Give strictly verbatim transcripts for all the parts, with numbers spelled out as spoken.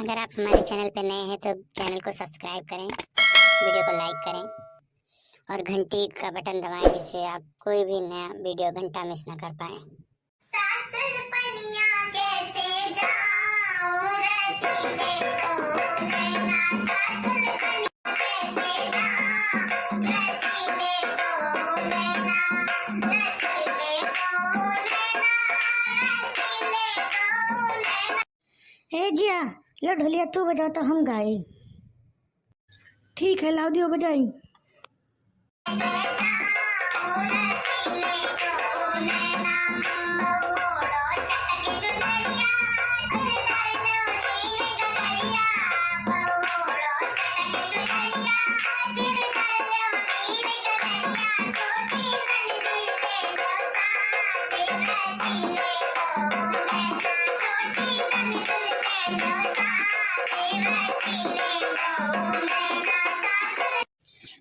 अगर आप हमारे चैनल पे नए हैं तो चैनल को सब्सक्राइब करें, वीडियो को लाइक करें और घंटी का बटन दबाएं, जिससे आप कोई भी नया वीडियो घंटा मिस ना कर पाएं। ए जिया, लो ढोलिया तू बजाओ तो हम गाई। ठीक है, लाओ दियो बजाई।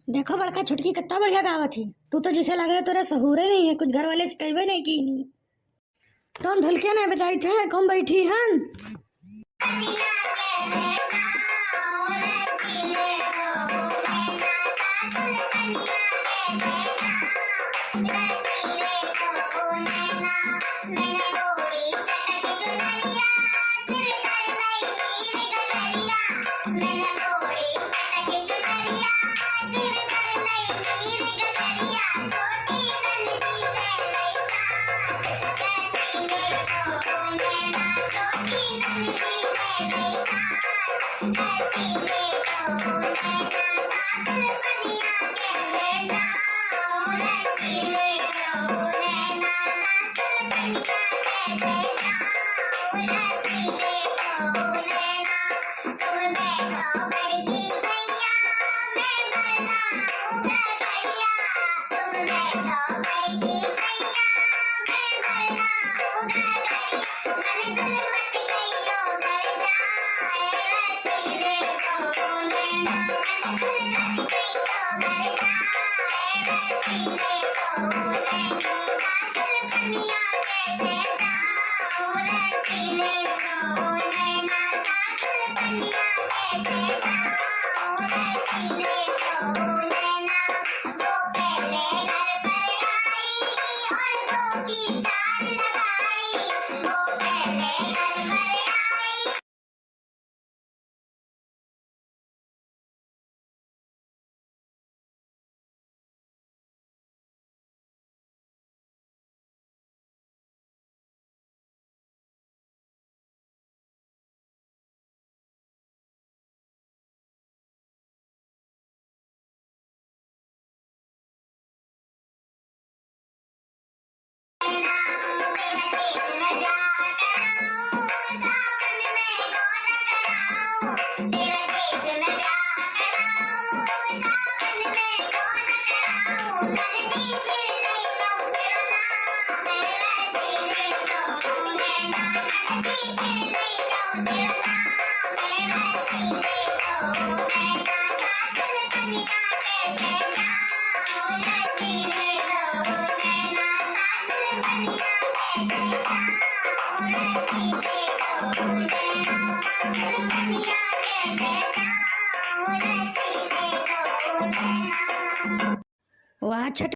देखो बड़का छोटकी कितना बढ़िया गावत ही। तू तो जैसे लगे तोरा सहूरे नहीं है, कुछ घर वाले सिखाइबे नहीं की। कौन ढोलकिया नहीं बजाई थे, कौन बैठी हन?